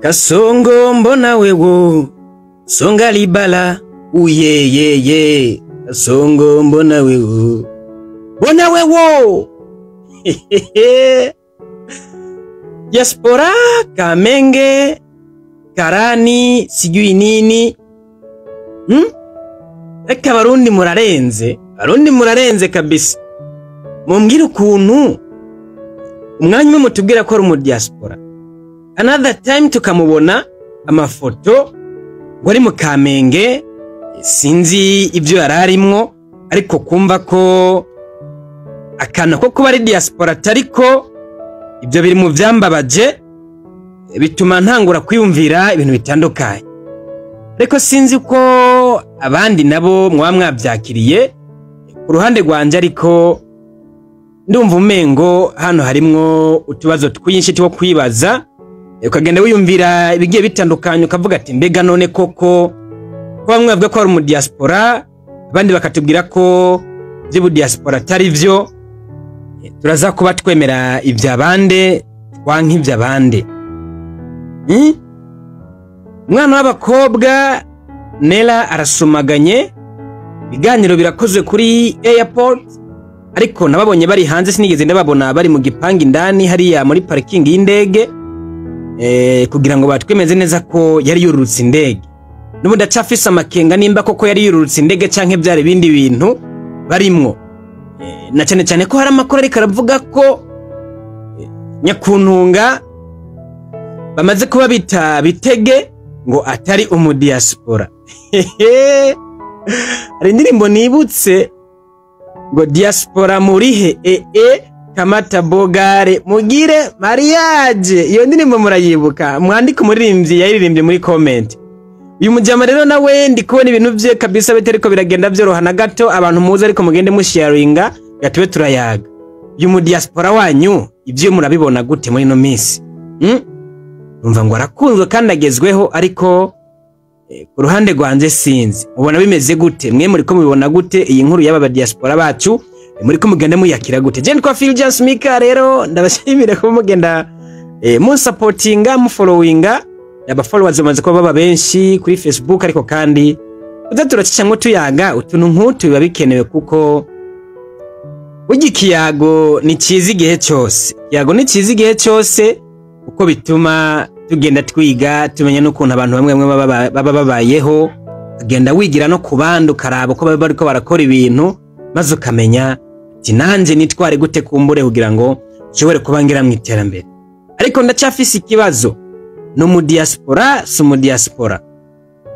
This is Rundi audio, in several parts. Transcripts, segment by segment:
Kasongo mbona wewo songa libala uyeyeye Kasongo mbona wewo mbona wewo. Diaspora Kamenge Karani sijui nini. Reka Barundi murarenze, Barundi murarenze kabisa. Mumbwire ukuntu umwanya umwe mutubwira ko ari mu diaspora, another time tukamubona amafoto ngo ari mu Kamenge, sinzi ibyo yararimwo, ariko kumva ko akana ko kuba ari diaspora atariko, ibyo biri mu vyambabaje bituma ntangura kwiyumvira ibintu bitandukanye. Ariko sinzi ko abandi nabo mwaba mwabyakiriye ku ruhande rwanje, ariko ndumva umengo hano harimwo utubazo twinshi two kwibaza, ukagenda wiyumvira ibigiye bitandukanye, ukavuga ati mbega none koko ko bamwe bavuga ko ari mu diaspora, abandi bakatubwira ko by'ubu diaspora atari byo, turaza kuba twemera iby'abande twanka iby'abande. Umwana w'abakobwa Nella arasumaganye, ibiganiro birakozwe kuri airport, ariko nababonye bari hanze, sinigeze ndababona bari mu gipangu indani hariya muri parking y'indege, kugira ngo batwemeze neza ko yari yururutse indege. N'ubu ndacafise amakenga nimba koko yari yururutse indege canke byari ibindi bintu barimwo. Na cyane cyane ko hari amakuru ariko aravuga ko Nyakuntunga bamaze kuba bita bitege ngo atari umudiaspora. Hari indirimbo nibutse ngo diaspora murihe ee kamata bogare mugire mariage. Iyo ndirimbo murayibuka? Mwandike umuririmbyi yayiririmbye muri comment. Uyu mujama rero nawe ndi kubona ibintu vye kabisa bitariko biragenda vyoroha na gato. Abantu muze ariko mugende musharinga gatube turayaga. Uyu mu diaspora wanyu ivyo murabibona gute muri ino minsi? Numva ngo arakunzwe kandi agezweho, ariko ku ruhande rwanje sinzi. Mubona bimeze gute? Mwe muriko mubibona gute iyi nkuru y'aba diaspora bacu? Muriko mugenda muyakira gute? Je nitwa Fulgence Mika, rero ndabashimira kuba mugenda munsupportinga, mufollowinga. Aba followers bamaze kuba baba benshi kuri Facebook, ariko kandi uza turacishamwo tuyaga utuntu nk'utu biba bikenewe, kuko burya ikiyago ni cyiza igihe cyose. Ikiyago ni cyiza igihe cyose kuko bituma tugenda twiga, tumenya n'ukuntu abantu bamwe bamwe baba babayeho, ukagenda wigira no ku bandi, ukaraba uko baba bariko barakora ibintu, maze ukamenya ati nanje nitware gute kumbure kugira ngo nshobore kuba ngira mu iterambere. Ariko ndacyafise ikibazo, ni umu diaspora si umu diaspora?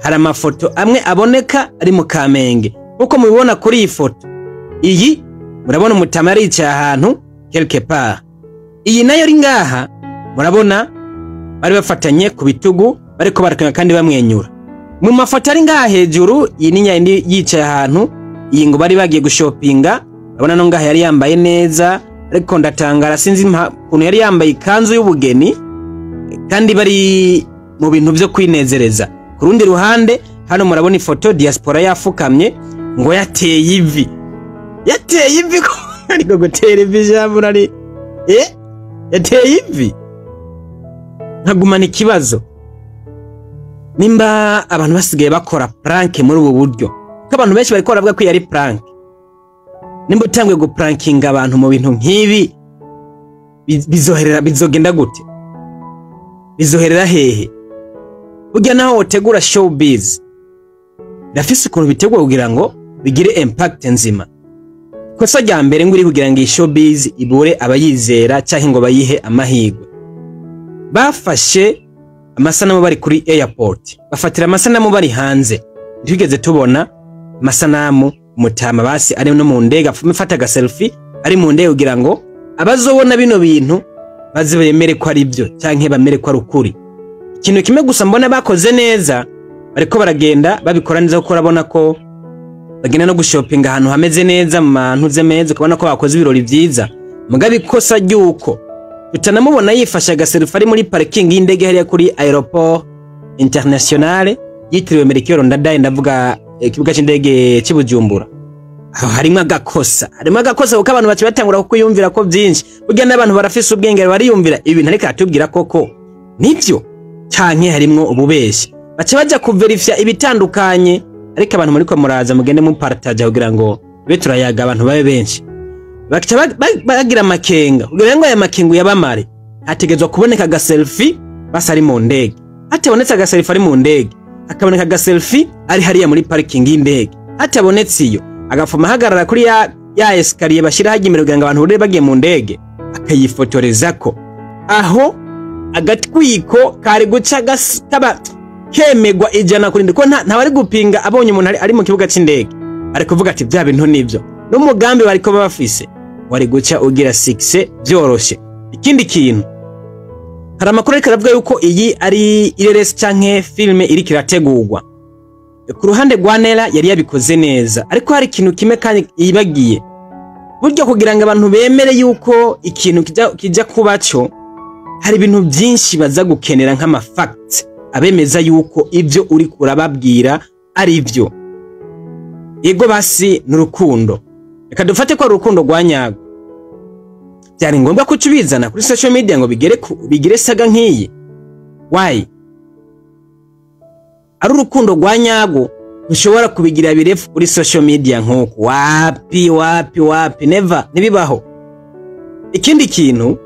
Hari amafoto amwe aboneka ari mu Kamenge, nkuko mubibona kuri iyi foto iyi, murabona umutama yaricaye ahantu quelque part. Iyi nayo iri ngaha, murabona bari bafatanye ku bitugu bariko barakanya kandi bamwenyura. Mu mafoto ari ngaha hejuru, iyi ni nyayindi yicaye ahantu, iyi ngo bari bagiye gushopinga, urabona no ngaha yari yambaye neza, ariko ndatangara sinzi ukuntu yari yambaye ikanzu y'ubugeni kandi bari mu bintu byo kwinezereza. Ku rundi ruhande hano murabona ifoto diaspora yafukamye ngo yateye ivi, yateye ivi ko ariko gutera ivi jambo nari yateye ivi. Nkagumana ikibazo nimba abantu basigaye bakora prank muri ubu buryo, kuko abantu benshi bariko baravuga ko yari prank. Nimba utanguye guprankinga abantu mu bintu nk'ibi, bizoherera, bizogenda gute? Bizoherera hehe? Burya naho wotegura showbiz, birafise ukuntu bitegura kugira ngo bigire impact nzima. Ikosa rya mbere ngo uri kugira ngo iyi showbiz ibure abayizera canke ngo bayihe amahirwe, bafashe amasanamu bari kuri airport, bafatira amasanamu bari hanze. Ntitwigeze tubona amasanamu mutama basi ari no mu ndege afata aga selfie ari mu ndege, kugira ngo abazobona bino bintu baze bemere ko ari byo canke bamere ko ari ukuri. Ikintu kimwe gusa mbona bakoze neza, bariko baragenda babikora neza, kuko urabona ko bagenda no gushopinga ahantu hameze neza, mu mantuze meza, ukabona ko bakoze ibirori vyiza. Mugabe ikosa ry'uko tutanamubona yifashe aga selfie ari muri parking y'indege hariya kuri aéroport internationale yitiriwe Melchior Ndadaye, ndavuga ikibuga c'indege c'i Bujumbura. Aho harimwo agakosa, harimwo agakosa, kuko abantu baca batangura kukuyumvira ko vyinshi. Burya n'abantu barafise ubwenge, bariyumvira ibintu ariko aratubwira koko nivyo. Canke harimwo ububeshi? Baca baja kuverifya ibitandukanye. Ariko abantu muriko muraza, mugende mupartaja kugira ngo be turayaga, abantu babe benshi. Baca bagira amakenga. Kugira ngo aya makenga yabamare, hategezwa kuboneka aga selfie basa ari mu ndege. Hatabonetse aga selfie ari mu ndege, hakaboneka aga selfie ari hariya muri parking y'indege. Hatabonetse iyo, agafuma ahagarara kuri ya escalier bashyira hajya imbere kugira ngo abantu burire bagiye mu ndege, akayifotorezako. Aho agatwiko kari guca kaba kemegwa 100%, ko ntawari gupinga. Abonye umuntu ari mu kibuga c'indege, ari kuvuga ati bya bintu nivyo, n'umugambi bariko bafise wari guca ugira 6 byoroshe. Ikindi kintu, hari amakuru ariko aravuga yuko iyi ari ireresi canke filme iriko irategurwa. Ku ruhande rwa Nera, yari yabikoze neza, ariko hari ikintu kimwe kandi yibagiye. Buryo kugira ngo abantu bemere yuko ikintu kija kuba cyo, hari ibintu byinshi baza gukenera nk'ama facts abemeza yuko ibyo uri kurababwira ari byo. Yego, basi n'urukundo, reka dufate ko ari urukundo rwa nyarwo, byari ngombwa ko ubizana kuri social media ngo bigire saga nk'iyi? Why? Ari urukundo rwa nyarwo, ntushobora kubigira birefu kuri social media nk'uku. Wapi, wapi, wapi, never, ntibibaho. Ikindi kintu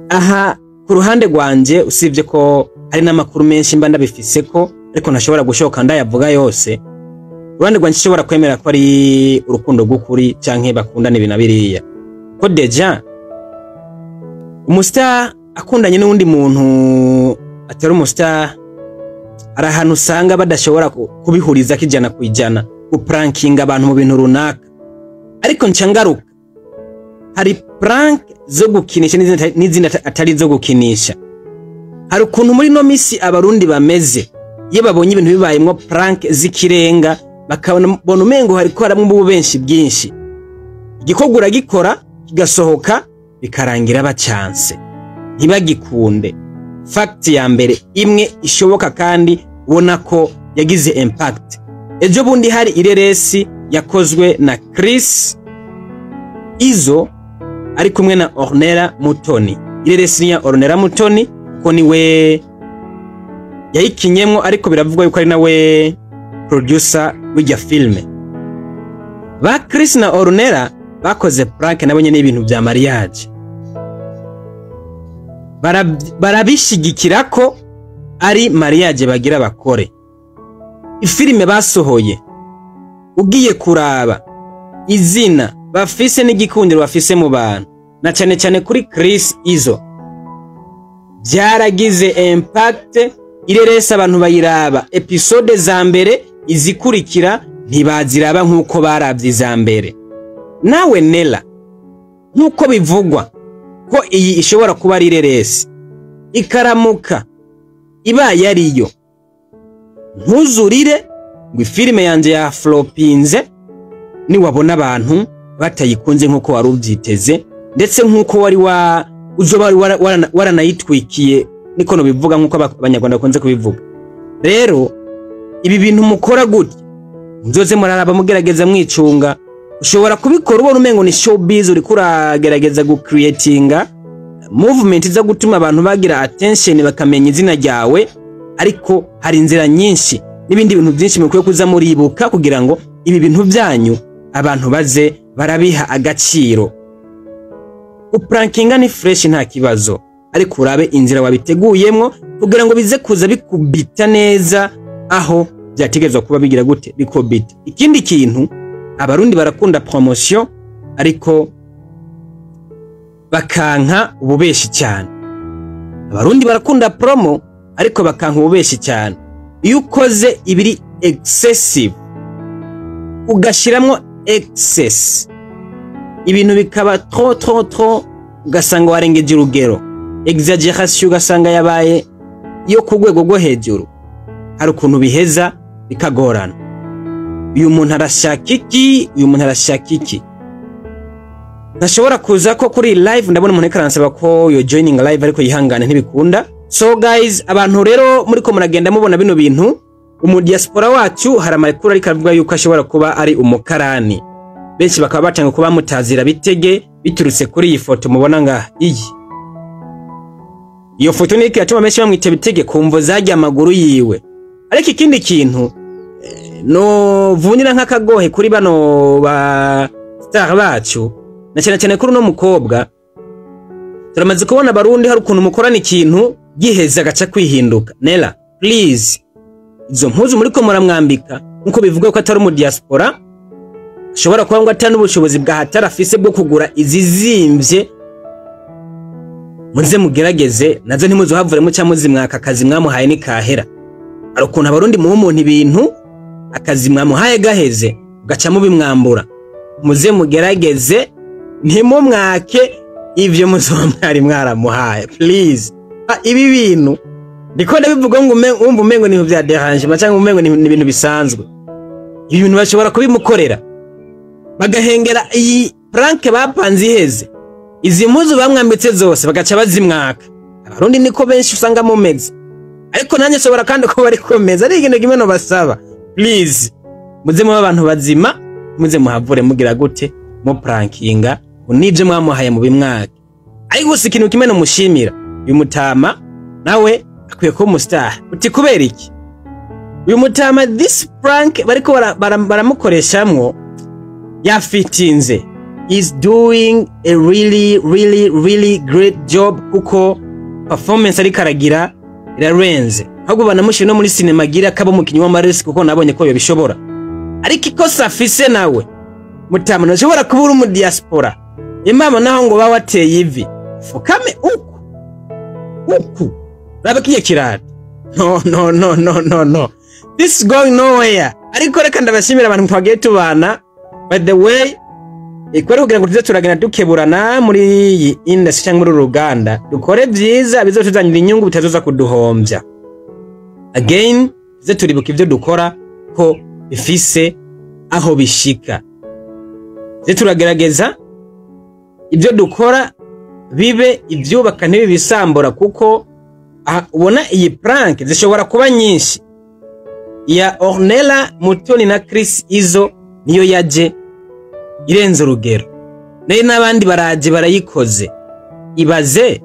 aha ku ruhande rwanje, usibye ko hari n'amakuru menshi mba ndabifise ko ariko ntashobora gushoka ndayavuga yose, uruhande rwanje nshobora kwemera ko ari urukundo rw'ukuri canke bakundana ibi na biriya, ko déjà umustar akundanye n'uwundi muntu atari umustar, hari ahantu usanga badashobora kubihurizako 100%, guprankinga abantu mu bintu runaka. Ariko nca ngaruka, hari prank zo gukinisha n'izindi atari zo gukinisha. Hari ukuntu muri no misi Abarundi bameze, iyo babonye ibintu bibayemwo prank z'ikirenga, bakabona umengo hariko haramwo ububenshi bwinshi. Igikorwa uragikora kigasohoka, bikarangira bacanse, ntibagikunde. Fact ya mbere imwe ishoboka kandi ubona ko yagize impact, ejo bundi hari ireresi yakozwe na Chris Izo ari kumwe na Ornella Mutoni. Ireresi ni ya Ornella Mutoni, ko niwe yayikinyemwo, ariko biravugwa yuko ari nawe producer w'irya filme. Ba Chris na Ornella bakoze prank nabo nyene ibintu vya mariage, barabishigikira ko ari mariage bagira bakore. Ifilime basohoye, ugiye kuraba izina bafise n'igikundiro bafise mu bantu, na cane cane kuri Chris Izo, byaragize impact. Ireresi abantu bayiraba episode za mbere, izikurikira ntibaziraba nk'uko baravye iza mbere. Nawe Nela, nk'uko bivugwa ko iyi ishobora kuba ari ireresi, ikaramuka ibaye ariyo, ntuzurire ngo ifilime yanje ya flopinze niwabona abantu batayikunze nk'uko wari ubyiteze, ndetse nk'uko wari wa uzoba wari waranayitwikiye, niko no bivuga, nk'uko Abanyarwanda bakunze kubivuga. Rero ibi bintu mukora gutya, muzoze muraraba, mugerageza mwicunga. Ushobora kubikora ubona umengo ni showbiz, uriko uragerageza gucreatinga movement iza gutuma abantu bagira attention, bakamenya izina ryawe, ariko hari inzira nyinshi n'ibindi bintu byinshi mukwiye kuza muribuka kugira ngo ibi bintu byanyu abantu baze barabiha agaciro. Uprankinga ni fresh, nta kibazo, ariko urabe inzira wabiteguyemwo kugira ngo bize kuza bikubita neza aho byategerezwa kuba bigira gute bikubita. Ikindi kintu, Abarundi barakunda promotion ariko bakanka ububeshi cyane. Abarundi barakunda promo ariko bakanka ububeshi cyane. Iyo ukoze ibiri excessive, ugashiramwo excess, ibintu bikaba trop, trop, trop, ugasanga warengeje urugero, exagération, ugasanga yabaye yo ku rwego rwo hejuru, hari ukuntu biheza bikagorana. Uyu muntu arashaka iki? Uyu muntu arashaka iki? Ntashobora kuza ko kuri live. Ndabona umuntu ariko aransaba ko yo joining live, ariko yihangane, ntibikunda. So guys, abantu rero muriko muragenda mubona bino bintu, umu diaspora wacu hari amakuru ariko avuga yuko ashobora kuba ari umukarani. Benshi bakaba batanga kuba mutazira bitege biturutse kuri iyi foto mubona ngaha iyi. Iyo foto niyo yatuma benshi bamwita bitege ku mvo zarya amaguru yiwe. Ariko ikindi kintu no vunira nk'akagohe kuri bano ba star bacu, na cyane cyane kuri uno mukobwa, turamaze kubona Abarundi hari ukuntu mukorana ikintu giheze agaca kwihinduka. Nella, please, izo mpuzu muriko muramwambika, nkuko bivuga ko atari mu diaspora, ashobora kuba ngo atari n'ubushobozi bwa hatari afise bwo kugura izizimvye, muze mugerageze nazo ntimuzohavure muca muzimwaka. Akazi mwamuhaye ni kahera. Hari ukuntu Abarundi muha umuntu ibintu, akazi mwamuhaye gaheze ugaca mubimwambura. Muze mugerageze ntimumwake ivyo muzoba mwari mwaramuhaye, please. Ibi bintu ndiko ndabivuga ngo wumva umengo ni ibintu vya dérangement cyangwa umengo ni ibintu bisanzwe. Ibi bintu bashobora kubimukorera bagahengera iyi prank bapanze iheze, izi mpuzu bamwambitse zose bagaca bazimwaka. Abarundi niko benshi usanga mumeze, ariko nanjye nshobora kandi kuba ari komeza. Ari ikintu kimwe no basaba, please, muze muba abantu bazima, muze muhavure mugira gute mu prankinga ngo nibyo mwamuhaye mu bimwaka. Ariko gusa ikintu kimwe nomushimira uyu mutama, nawe akwiye kuba umustar. Uti kubera iki? Uyu mutama, this prank bariko baramukoreshamwo yafitinze, is doing a really, really, really great job, kuko performance ariko aragira irarenze. Ahubwo banamushyira no muri sinema agira akaba umukinnyi w'amaresi, kuko nabonye ko yobishobora. Ariko ikosa afise nawe mutama, ntashobora kuba uri mu diaspora imama naho ngo ba wateye ivi fukame uku uku, raba kiye kirata. No, no, no, no, no, no, this is going nowhere. Ariko reka ndabashimira abantu twagiye tubana. By the way, ikwere kugira ngo tuze turagenda dukeburana muri iyi industry cyangwa muri uru ruganda, dukore byiza bizotuzanira inyungu, bitazoza kuduhombya. Again, tuze turibuka ibyo dukora ko bifise aho bishika. Tuze turagerageza ibyo dukora bibe ibyubaka, ntibibisambura, kuko aha ubona iyi prank zishobora kuba nyinshi. Iya Ornella Mutoni na Chris Izo niyo yaje irenze urugero, nayo n'abandi baraje barayikoze. Ibaze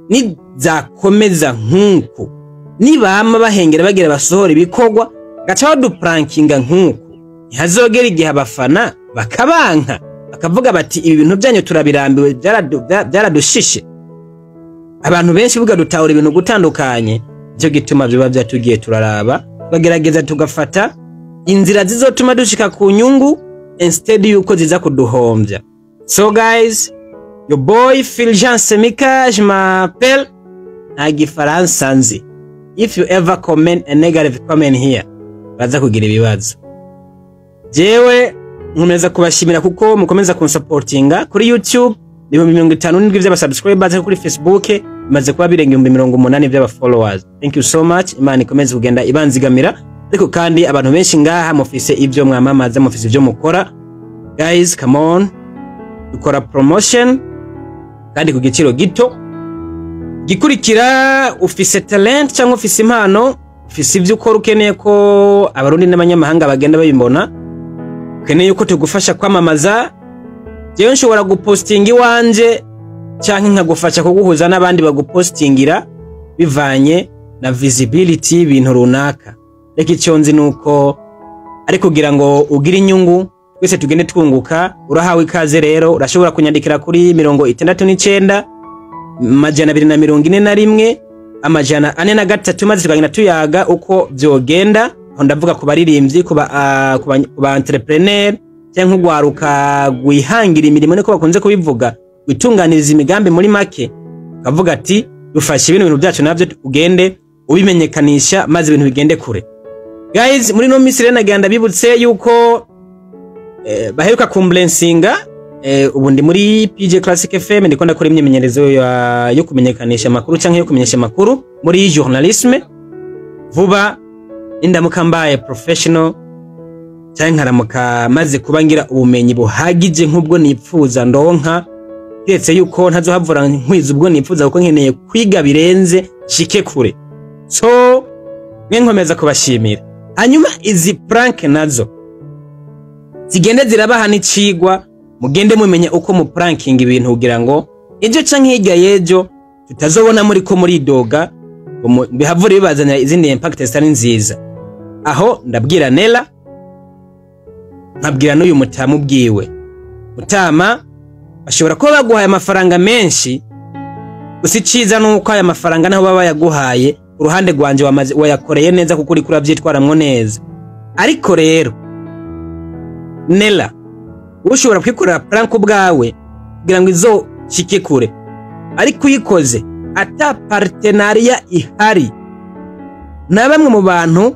nizakomeza nk'uku, nibama bahengera bagira basohora ibikorwa gaca baduprankinga nk'uku, ntihazogera igihe abafana bakabanka, bakavuga bati: "Ibi bintu byanyu turabirambiwe, byaradushishe"? Abantu benshi buga dutahura ibintu gutandukanye, nicyo gituma biba byatugiye turaraba, tukagerageza tugafata inzira zizotuma dushika ku nyungu instead yuko ziza kuduhombya. So guys, your boy Fulgence Mika, je m'appelle, nta gifaransa nzi. If you ever comment a negative comment here, baza kugira ibibazo. Jewe nkomeza kubashimira kuko mukomeza kunsupportinga. Kuri YouTube 57,000 by'aba subscribers, kuri Facebook bimaze kuba birenga 80,000 by'aba followers. Thank you so much. Imana ikomeze kugenda ibanzigamira. Ariko kandi abantu benshi ngaha mufise ibyo mwamamaza, mufise ibyo mukora. Guys, come on, dukora promotion kandi ku giciro gito. Gikurikira, ufise talent cyangwa ufise impano, ufise ibyo ukora ukeneye ko Abarundi n'abanyamahanga bagenda babibona, ukeneye yuko tugufasha kwamamaza, jewe nshobora gupostinga iwanje canke nkagufasha kuguhuza n'abandi bagupostingira bivanye na visibility y'ibintu runaka. Reka icyo nzi nuko ari kugira ngo ugire inyungu, twese tugende twunguka. Urahawe ikaze rero. Urashobora kunyandikira kuri 69 241 403, maze tukagenda tuyaga uko vyogenda. Aho ndavuga ku baririmbyi, ku ba entrepreneur cyangwa nk'ugwaruka rwihangira imirimo, niko bakunze kubivuga, witunganiriza imigambi muri make, ukavuga ati: "Dufashe bino bintu byacu navyo ugende ubimenyekanisha, maze ibintu bigende kure." Guys, muri no minsi rero nagenda bibutse yuko baheruka kumblessinga. Ubu ndi muri PJ Classic FM, ndiko ndakora imyimenyerezo yo kumenyekanisha amakuru canke yo kumenyesha amakuru muri journalisme. Vuba nindamuka mbaye professional canke nkaramuka maze kuba ngira ubumenyi buhagije nk'ubwo nipfuza ndonka, kiretse yuko ntazohavura nkwiza ubwo nipfuza, kuko nkeneye kwiga birenze shike kure. So mwe nkomeza kubashimira. Hanyuma izi prank nazo zigende zirabaha n'icigwa, mugende mumenya uko mu pranking ibintu kugira ngo ejo canke hirya y'ejo Tutazobona muri ko muridoga ngo bihavure bibazanira izindi impact zitari nziza. Aho ndabwira Nela, nkabwira n'uyu mutamu ubwiwe. Mutama, bashobora kuba baguhaye amafaranga menshi, gusa iciza nuko aya mafaranga naho baba bayaguhaye, uruhande rwanje wayakoreye neza, kuko uriko uravyitwaramwo neza. Ariko rero Nela, ushobora kwikorera prank ubwawe kugira ngo izoshike kure, ariko uyikoze ata partenariat ihari na bamwe mu bantu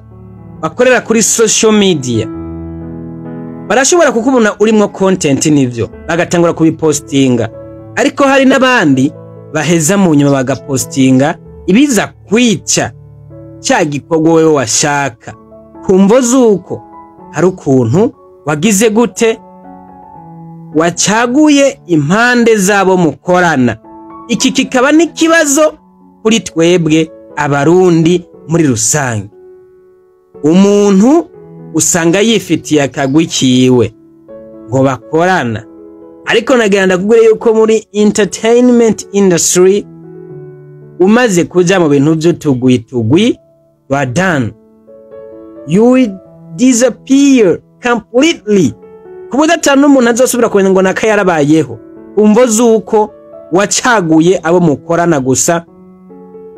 bakorera kuri social media, barashobora kukubona urimwo content, nivyo, bagatangura kubipostinga, ariko hari n'abandi baheza mu nyuma bagapostinga ibiza kwica cya gikorwa wewe washaka, ku mvo z'uko hari ukuntu wagize gute, wacaguye impande zabo mukorana. Iki kikaba n'ikibazo kuri twebwe Abarundi muri rusange. Umuntu usanga yifitiye akagwi kiwe ngo bakorana, ariko nagira ndakubwire yuko muri entertainment industry, umaze kuja mu bintu vy'utugwi tugwi, you are done, you will disappear completely, ku buryo ata n'umuntu azosubira kumenya ngo naka yarabayeho, umvo z'uko wacaguye abo mukorana gusa,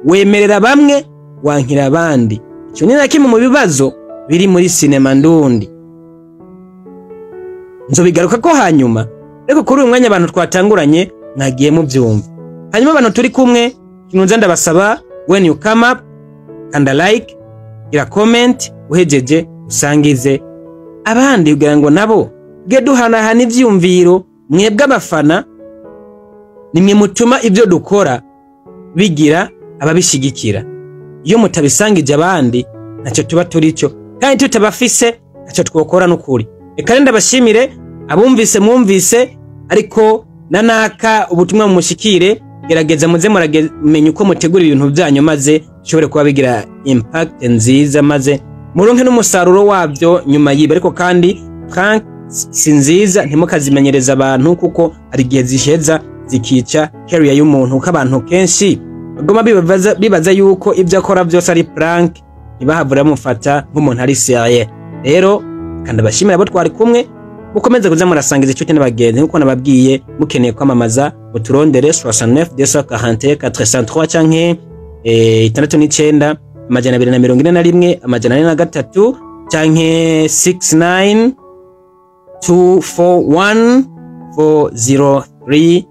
wemerera bamwe, wankira abandi. Icyo ni na kimwe mu bibazo biri muri sinema ndundi, nzobigaruka ko hanyuma. Ariko kuri uyu mwanya, abantu twatanguranye mwagiye mubyumva. Hanyuma abantu turi kumwe, ikintu nza ndabasaba: when you come up, kanda like, gira comment, uhejeje usangize abandi kugira ngo nabo tujye duhanahana ivyiyumviro. Mwebwe abafana nimwe mutuma ibyo dukora bigira ababishigikira. Iyo mutabisangije abandi, ntacyo tuba turi cyo, kandi tutabafise ntacyo twokora n'ukuri. Reka rero ndabashimire abumvise, mwumvise, ariko nanaka ubutumwa mumushikire. Gerageza muze muramenye uko mutegura ibintu byanyu, maze bishobore kuba bigira impact nziza, maze muronke n'umusaruro wabyo nyuma yibe. Ariko kandi prank si nziza, ntimukazimenyereza abantu, kuko hari igihe ziheza zikica career y'umuntu, kuko abantu kenshi bagoma bibaza yuko ibyo akora byose ari prank, ntibahavure bamufata nk'umuntu ari sérieux. Rero kandi abashimira abo twari kumwe. Mukomeze kuza murasangiza inshuti n'abagenzi. Nkuko nababwiye, mukeneye kwamamaza, muturondere 69 241 403 canke 69 241 403 canke 69 241 403,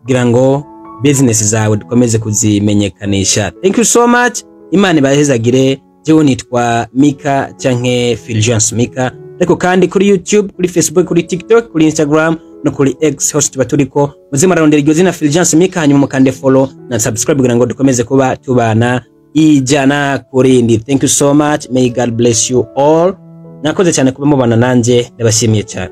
kugira ngo business zawe dukomeze kuzimenyekanisha. Thank you so much, Imana ibahezagire. Jewe nitwa Mika canke Fulgence Mika, ariko kandi kuri YouTube, kuri Facebook, kuri TikTok, kuri Instagram no kuri X, hose tuba turiko. Muze murarondera iryo zina Fulgence Mika, hanyuma mukande follow na subscribe kugira ngo dukomeze kuba tubana 100%. Thank you so much, may God bless you all. Mwakoze cyane kuba mubana nanje, ndabashimiye cyane.